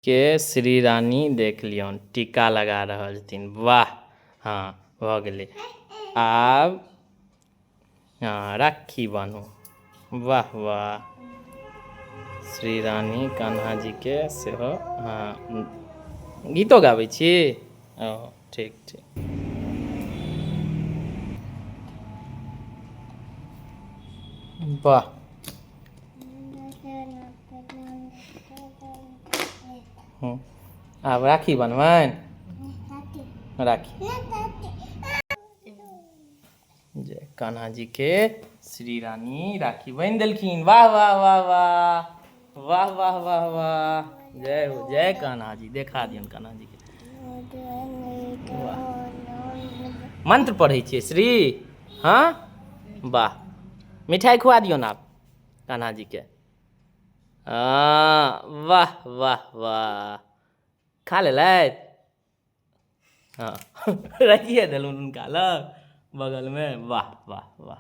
के श्री रानी देख लियौन, टीका लगा रहल छथिन। वाह, हँ भऽ गेलै। आब हँ राखी बान्हू। वाह वाह, श्री रानी कान्हा जीके सेहो। हँ, गीतो गाबै छी? ओ ठीक ठीक। वाह। आब राखी बनबनि। राखी जय कान्हा जी के श्री रानी राखी बनि देलखिन। वाह वाह वाह वाह वाह वाह वाह वाह, जय हो, जय कान्हा जी। देखा दियौन कान्हा जी के। वाह, मंत्र पढ़ै छियै श्री? हाँ, वाह। मिठाई खुआ दियौन आब कान्हा जी के। हाँ, वाह वाह वाह, खा लेलथि। हँ, राखिए देलहुँ हुनका लग बगलमे। वाह वाह वाह।